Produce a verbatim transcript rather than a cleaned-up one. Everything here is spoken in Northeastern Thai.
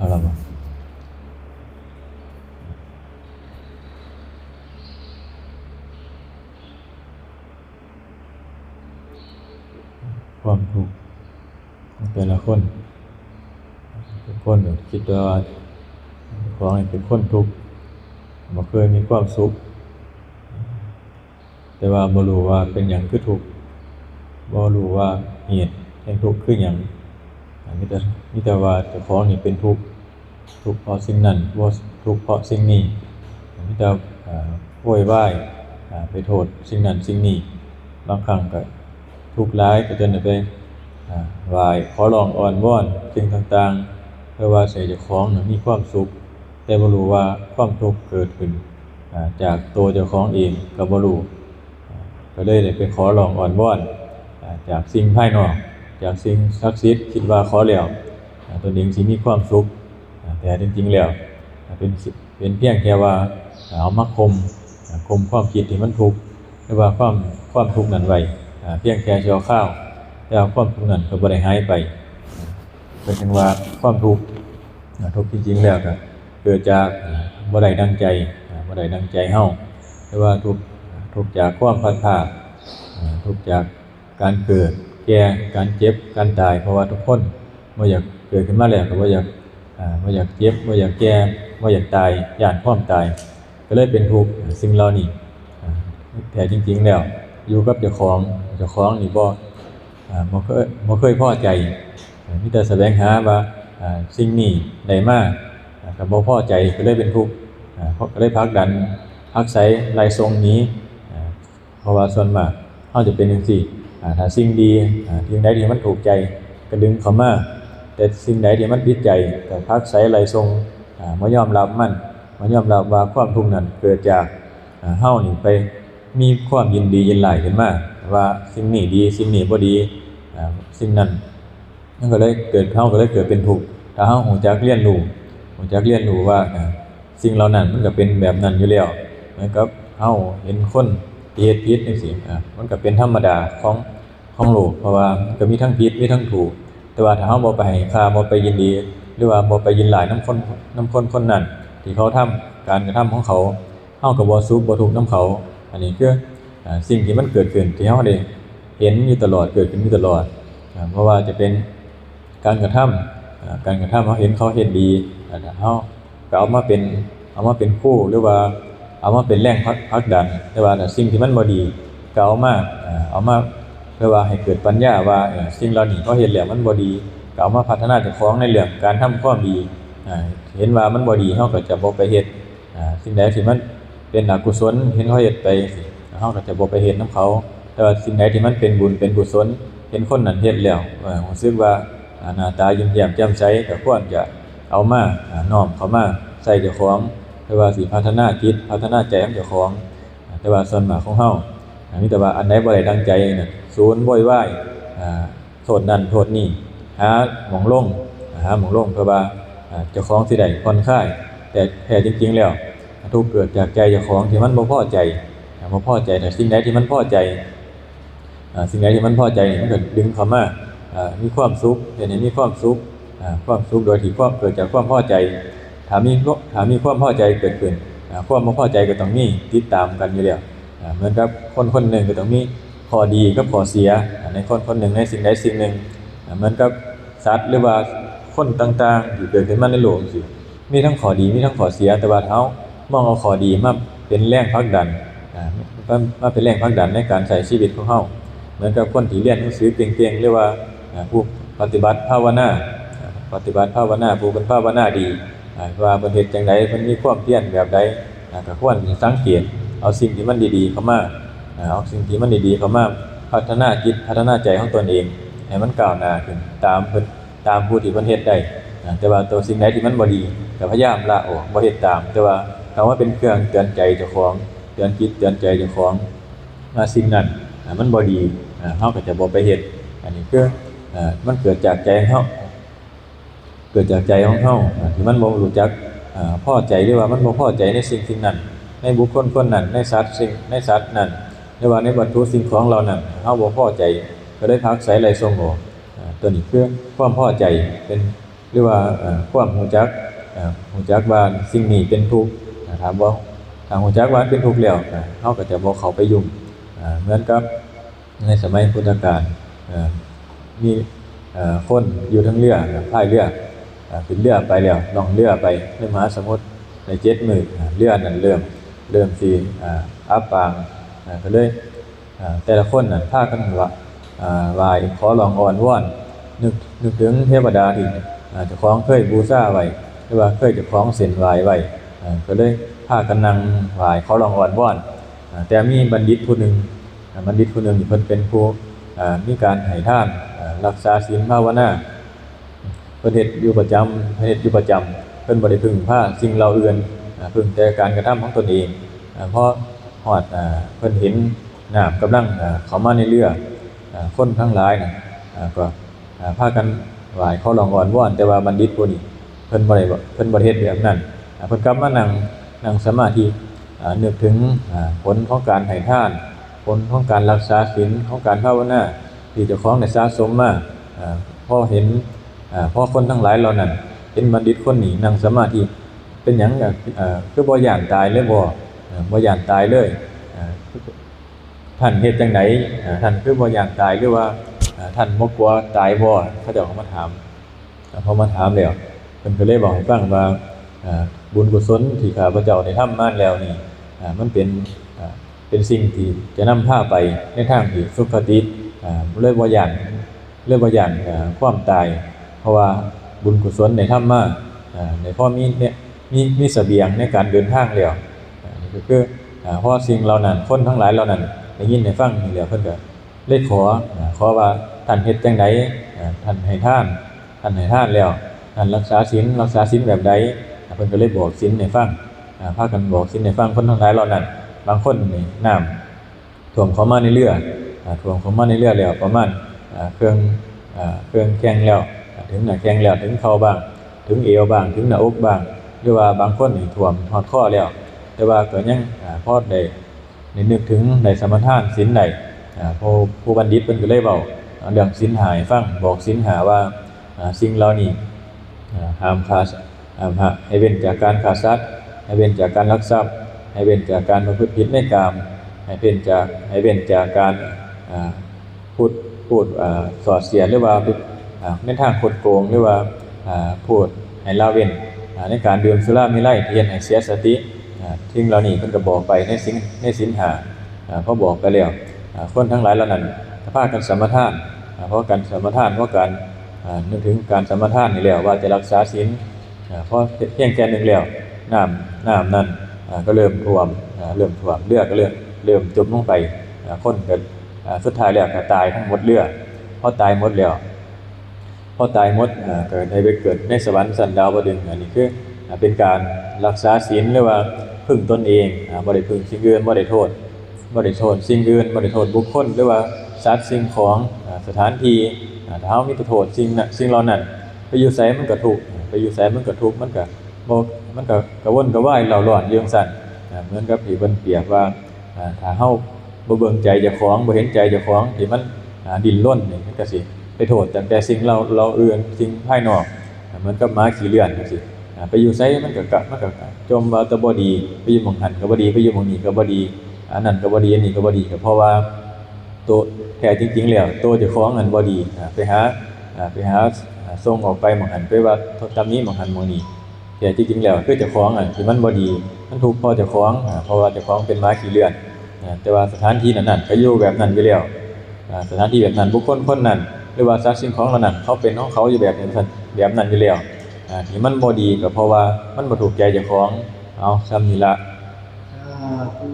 เอาละบ่ ความทุกข์ของแต่ละคน เป็นคนคิดว่าของนี่เป็นคนทุกข์ บ่เคยมีความสุข แต่ว่าบ่รู้ว่าเป็นหยังคือทุกข์ บ่รู้ว่าเหตุแห่งทุกข์คือหยัง อ่า มีแต่ มีแต่ว่าเจ้าของนี่เป็นทุกข์ ทุกข์เพราะสิ่งนั้น บ่ ทุกข์เพราะสิ่งนี้ มีแต่ อ่า โวยวาย อ่า ไปโทษสิ่งนั้นสิ่งนี้ บางครั้งก็ทุกข์หลายก็จนได้ไป อ่า ไหว้ขอร้องอ้อนวอนสิ่งต่างๆ เพื่อว่าให้เจ้าของน่ะมีความสุข แต่บ่รู้ว่าความทุกข์เกิดขึ้น อ่า จากตัวเจ้าของเองก็บ่รู้ อ่า ก็เลยได้ไปขอร้องอ้อนวอน อ่า จากสิ่งภายนอก จากสิ่งศักดิ์สิทธิ์ คิดว่าขอแล้ว อ่า ตนเองสิมีความสุข อ่า แต่จริงๆ แล้ว อ่า เป็น เป็นเพียงแค่ว่า อ่า เอามาข่ม อ่า ข่มความคิดที่มันทุกข์ หรือว่าความ ความทุกข์นั้นไว้ อ่า เพียงแค่ชั่วคราว แต่ว่าความทุกข์นั้นก็บ่ได้หายไป เป็นจั่งว่าความทุกข์ อ่า ทุกข์จริงๆ แล้วก็เกิดจาก อ่า บ่ได้ดังใจ อ่า บ่ได้ดังใจเฮา หรือว่าทุกข์ ทุกข์จากความพลัดพราก อ่า ทุกข์จากการเกิด แก่ การเจ็บ การตาย เพราะว่าทุกคนบ่อยากเกิดขึ้นมาแล้วก็บ่อยาก อ่า บ่อยากเจ็บ บ่อยากแก่ บ่อยากตาย ย้านความตาย ก็เลยเป็นทุกข์ สิ่งเหล่านี้ อ่า แท้จริงๆ แล้ว อยู่กับเจ้าของ เจ้าของนี่บ่ อ่า บ่เคย บ่เคยพอใจ อ่า มีแต่แสวงหาว่า อ่า สิ่งนี้ได้มา อ่า ก็บ่พอใจ ก็เลยเป็นทุกข์ อ่า เพราะก็เลยผลักดัน ผลักไสไล่ส่งหนี อ่า เพราะว่าส่วนมากเฮาจะเป็นจั่งซี้ อ่า ถ้าสิ่งดี อ่า สิ่งใดที่มันถูกใจก็ดึงเข้ามา แต่สิ่งใดที่มันผิดใจก็ผลักไสไล่ส่ง อ่า บ่ยอมรับมัน บ่ยอมรับว่าความทุกข์นั้นเกิดจาก อ่า เฮานี่ไปมีความยินดียินร้ายขึ้นมา ว่าสิ่งนี้ดี สิ่งนี้บ่ดี อ่า สิ่งนั้น มันก็เลยเกิด เฮาก็เลยเกิดเป็นทุกข์ ถ้าเฮารู้จักเรียนรู้ รู้จักเรียนรู้ว่า อ่า สิ่งเหล่านั้นมันก็เป็นแบบนั้นอยู่แล้ว เหมือนกับเฮาเห็นคนที่เฮ็ดผิดจั่งซี้ อ่า มันก็เป็นธรรมดาของ ของโลก เพราะว่ามันก็มีทั้งผิด มีทั้งถูก แต่ว่าถ้าเฮาบ่ไปให้ค่า บ่ไปยินดี หรือว่าบ่ไปยินร้ายนำคน นำคนคนนั้น ที่เขาทำการกระทำของเขา เฮาก็บ่สุขบ่ทุกข์นำเขา อันนี้คือ อ่า สิ่งที่มันเกิดขึ้น ที่เฮาได้เห็นอยู่ตลอด เกิดขึ้นอยู่ตลอด อ่า บ่ว่าจะเป็นการกระทำ อ่า การกระทำ เฮาเห็นเขาเฮ็ดดี อ่า เฮาก็เอามาเป็น เอามาเป็นครู หรือว่าเอามาเป็นแรงผลัก ผลักดัน แต่ว่าถ้าสิ่งที่มันบ่ดีก็เอามา อ่า เอามาเพื่อว่าให้เกิดปัญญาว่า เอ่อ สิ่งเหล่านี้เขาเฮ็ดแล้วมันบ่ดี ก็เอามาพัฒนาเจ้าของในเรื่องการทำความดี อ่า เห็นว่ามันบ่ดี เฮาก็จะบ่ไปเฮ็ด อ่า สิ่งใดที่มันเป็นอกุศล เห็นเขาเฮ็ดไป เฮาก็จะบ่ไปเฮ็ดนำเขา แต่ว่าสิ่งใดที่มันเป็นบุญเป็นกุศล เห็นคนนั้นเฮ็ดแล้ว เอ่อ รู้สึกว่า อ่า หน้าตายิ้มแย้มแจ่มใส ก็ควรจะเอามา อ่า น้อมเข้ามาใส่เจ้าของ เพื่อว่าสิพัฒนาจิต พัฒนาใจของเจ้าของ อ่า แต่ว่าส่วนมากของเฮา อ่า มีแต่ว่าอันใดบ่ได้ดังใจน่ะ สูนโวยวาย อ่า โทษนั่นโทษนี่ หาหม่องลง หาหม่องลง เพื่อว่า อ่า เจ้าของสิได้ผ่อนคลาย แต่แท้จริงๆ แล้ว ทุกข์เกิดจากใจเจ้าของที่มันบ่พอใจ อ่า บ่พอใจ แต่สิ่งใดที่มันพอใจ อ่า สิ่งใดที่มันพอใจนี่มันก็ดึงเข้ามา อ่า มีความสุข เฮ็ดให้มีความสุข อ่า ความสุขโดยที่ความ เกิดจากความพอใจ ถ้ามี ถ้ามีความพอใจเกิดขึ้น อ่า ความบ่พอใจก็ต้องมีติดตามกันอยู่แล้ว อ่า เหมือนกับคนคนหนึ่งก็ต้องมีข้อดีกับข้อเสีย อ่า ในคนคนหนึ่ง ในสิ่งใดสิ่งหนึ่ง อ่า เหมือนกับสัตว์หรือว่าคนต่างๆ ที่เกิดขึ้นมาในโลกจั่งซี้ มีทั้งข้อดี มีทั้งข้อเสีย แต่ว่าเฮามองเอาข้อดีมาเป็นแรงผลักดัน อ่า มา มาเป็นแรงผลักดันในการใช้ชีวิตของเฮา เหมือนกับคนที่เรียนหนังสือเก่งๆ หรือว่า อ่า ผู้ปฏิบัติภาวนา อ่า ปฏิบัติภาวนา ผู้เพิ่นภาวนาดี อ่า ว่าเพิ่นเฮ็ดจั่งใด เพิ่นมีความเพียรแบบใด อ่า ก็ควรสิสังเกตเอาสิ่งที่มันดีๆ เข้ามา อ่า เอาสิ่งที่มันดีๆ เข้ามาพัฒนาจิต พัฒนาใจของตนเอง ให้มันก้าวหน้าขึ้นตามเพิ่น ตามผู้ที่เพิ่นเฮ็ดได้ อ่า แต่ว่าตัวสิ่งใดที่มันบ่ดี ก็พยายามละออก บ่เฮ็ดตาม แต่ว่าเอามาเป็นเครื่องเตือนใจเจ้าของ เตือนจิตเตือนใจเจ้าของ ว่าสิ่งนั้น อ่า มันบ่ดี อ่า เฮาก็จะบ่ไปเฮ็ด อันนี้คือ อ่า มันเกิดจากใจของเฮา เกิดจากใจของเฮา อ่า ที่มันบ่รู้จัก อ่า พอใจหรือว่ามันบ่พอใจในสิ่งสิ่งนั้น ในบุคคลคนนั้น ในสัตว์สิ่ง ในสัตว์นั้น หรือว่าในวัตถุสิ่งของเหล่านั้น เฮาบ่พอใจ ก็เลยผลักไสไล่ส่งออก อ่า ตัวนี้คือความพอใจ เป็น หรือว่าเอ่อความรู้จักเอ่อรู้จักว่าสิ่งนี้เป็นทุกข์นะ ถ้าบ่ ถ้ารู้จักว่ามันเป็นทุกข์แล้วนะ เราก็จะบ่เข้าไปยุ่ง อ่า เหมือนกับในสมัยพุทธกาล อ่า มี อ่า คนอยู่เทิงเรือ พายเรือ อ่า ขึ้นเรือไปแล้ว ล่องเรือไปในมหาสมุทรได้เจ็ดมื้อ อ่า เรือนั้นเริ่ม เริ่มสิ อ่า อับปาง อ่า ก็เลย อ่า แต่ละคนน่ะพากันว่า อ่า ไหว้ขอร้องอ้อนวอน นึก นึกถึงเทวดาที่ อ่า เจ้าของเคยบูชาไว้ หรือว่าเคยเจ้าของเส้นไหว้ไว้ อ่า ก็เลยพากันนั่งไหว้ขอร้องอ้อนวอน อ่า แต่มีบัณฑิตผู้หนึ่ง อ่า บัณฑิตผู้หนึ่งนี่เพิ่นเป็นผู้ อ่า มีการให้ทาน อ่า รักษาศีลภาวนา เพิ่นเฮ็ดอยู่ประจำ เพิ่นเฮ็ดอยู่ประจำ เพิ่นบ่ได้พึ่งพาสิ่งเหล่าอื่น อ่า พึ่งแต่การกระทำของตนเอง อ่า พอฮอด อ่า เพิ่นเห็นน้ำกำลัง อ่า เข้ามาในเรือ อ่า คนทั้งหลายน่ะ อ่า ก็ อ่า พากันไหว้ขอร้องอ้อนวอน แต่ว่าบัณฑิตผู้นี้เพิ่นบ่ได้ เพิ่นบ่ได้เฮ็ดแบบนั้น อ่า เพิ่นกลับมานั่ง นั่งสมาธิ อ่า นึกถึง อ่า ผลของการให้ทาน ผลของการรักษาศีล ของการภาวนา ที่เจ้าของได้สะสมมา อ่า พอเห็น อ่า พอคนทั้งหลายเหล่านั้นเห็นบัณฑิตคนนี้นั่งสมาธิ เป็นหยัง อ่า คือบ่ย้านตายเลยบ่ อ่า บ่ย้านตายเลย อ่า ท่านเฮ็ดจั่งใด อ่า ท่านคือบ่ย้านตาย หรือว่า อ่า ท่านบ่กลัวตายบ่ เขาเจ้าก็มาถาม อ่า พอมาถามแล้ว เพิ่นก็เลยบอกให้ฟังว่า อ่า บุญกุศลที่ข้าพเจ้าได้ทำมาแล้วนี่ อ่า มันเป็น อ่า เป็นสิ่งที่จะนำพาไปในทางที่สุคติ อ่า เลยบ่ย้าน เลยบ่ย้าน อ่า ความตาย เพราะว่าบุญกุศลได้ทำมา อ่า ได้พอมีเนี่ย มี มีเสบียงในการเดินทางแล้ว อ่า นี่ก็คือ อ่า เพราะสิ่งเหล่านั้น คนทั้งหลายเหล่านั้นได้ยินได้ฟังนี่แล้ว เพิ่นก็เลยขอ อ่า ขอว่าท่านเฮ็ดจั่งใด อ่า ท่านให้ทาน ท่านให้ทานแล้ว ท่านรักษาศีล รักษาศีลแบบใด อ่า เพิ่นก็เลยบอกศีลให้ฟัง อ่า พากันบอกศีลให้ฟัง คนทั้งหลายเหล่านั้น บางคนนี่น้ำท่วมเข้ามาในเรือ อ่า ท่วมเข้ามาในเรือแล้วประมาณ อ่า เครื่อง อ่า เครื่องแข้งแล้ว อ่า ถึงหน้าแข้งแล้ว ถึงเข่าบ้าง ถึงเอวบ้าง ถึงหน้าอกบ้าง หรือว่าบางคนนี่ท่วมฮอดคอแล้ว แต่ว่าก็ยัง อ่า พอได้ ได้นึกถึง ได้สมาทานศีลได้ อ่า ผู้ ผู้บัณฑิตเพิ่นก็เลยเว้า อ่า เรื่องศีลห้าให้ฟัง บอกศีลห้าว่า อ่า สิ่งเหล่านี้ อ่า ห้ามฆ่า ห้าม ให้เว้นจากการฆ่าสัตว์ ให้เว้นจากการลักทรัพย์ ให้เว้นจากการประพฤติผิดในกาม ให้เว้นจาก ให้เว้นจากการ อ่า พูด พูด อ่า ส่อเสียด หรือว่า อ่า ในทางคดโกง หรือว่า อ่า พูดให้ละเว้น อ่า ในการดื่มสุราเมรัยที่เฮ็ดให้เสียสติ อ่า สิ่งเหล่านี้เพิ่นก็บอกไปในศีล ในศีลห้า อ่า พอบอกไปแล้ว อ่า คนทั้งหลายเหล่านั้นก็พากันสมาทาน อ่า พอกันสมาทาน พอกัน อ่า นึกถึงการสมาทานนี่แล้วว่าจะรักษาศีล อ่า พอเพียงแค่นึกแล้ว น้ำ น้ำนั้น อ่า ก็เริ่มท่วม อ่า เริ่มท่วม เรือก็เริ่ม เริ่มจมลงไป อ่า คนก็ อ่า สุดท้ายแล้วก็ตายทั้งหมดเรือ พอตายหมดแล้ว พอตายหมด อ่า ก็ได้ไปเกิดในสวรรค์ชั้นดาวดึงส์ อันนี้คือ อ่า เป็นการรักษาศีล หรือว่าพึ่งตนเอง อ่า บ่ได้พึ่งสิ่งอื่น บ่ได้โทษ บ่ได้โทษสิ่งอื่น บ่ได้โทษบุคคล หรือว่าสัตว์สิ่งของ อ่า สถานที่ อ่า ถ้าเฮามีแต่โทษสิ่งนั้น สิ่งเหล่านั้น ไปอยู่ไสมันก็ทุกข์ ไปอยู่ไสมันก็ทุกข์ มันก็บ่ มันก็กระวนกระวายเร่าร้อนอยู่จั่งซั้น อ่า เหมือนกับที่เพิ่นเปรียบว่า อ่า ถ้าเฮาบ่เบิ่งใจเจ้าของ บ่เห็นใจเจ้าของที่มัน อ่า ดิ้นรนนี่ มันก็สิไปโทษตั้งแต่สิ่งเหล่า เหล่าอื่น สิ่งภายนอก อ่า เหมือนกับหมาขี้เลื่อนจั่งซี้ อ่า ไปอยู่ไสมันก็กะ มันก็จมว่าแต่บ่ดี ไปอยู่หม่องหั้นก็บ่ดี ไปอยู่หม่องนี้ก็บ่ดี อันนั้นก็บ่ดี อันนี้ก็บ่ดี ก็เพราะว่า โต แท้จริงๆแล้ว โตเจ้าของนั่นบ่ดี อ่า ไปหา อ่า ไปหา อ่า ส่งออกไปหม่องหั้น ไปว่าตำหนิหม่องหั้นหม่องนี้ แท้จริงๆแล้วคือเจ้าของอันที่มันบ่ดี มันทุกข์เพราะเจ้าของ อ่า เพราะว่าเจ้าของเป็นหมาขี้เลื่อน อ่า แต่ว่าสถานที่นั้นๆก็อยู่แบบนั้นอยู่แล้ว อ่า สถานที่แบบนั้น บุคคลคนนั้น หรือว่าสัตว์สิ่งของเหล่านั้น เขาเป็นของเขาอยู่แบบนั้น แบบนั้นอยู่แล้ว อ่า ที่มันบ่ดีก็เพราะว่ามันบ่ถูกใจเจ้าของ เอา ส่ำนี้ละ สาธุ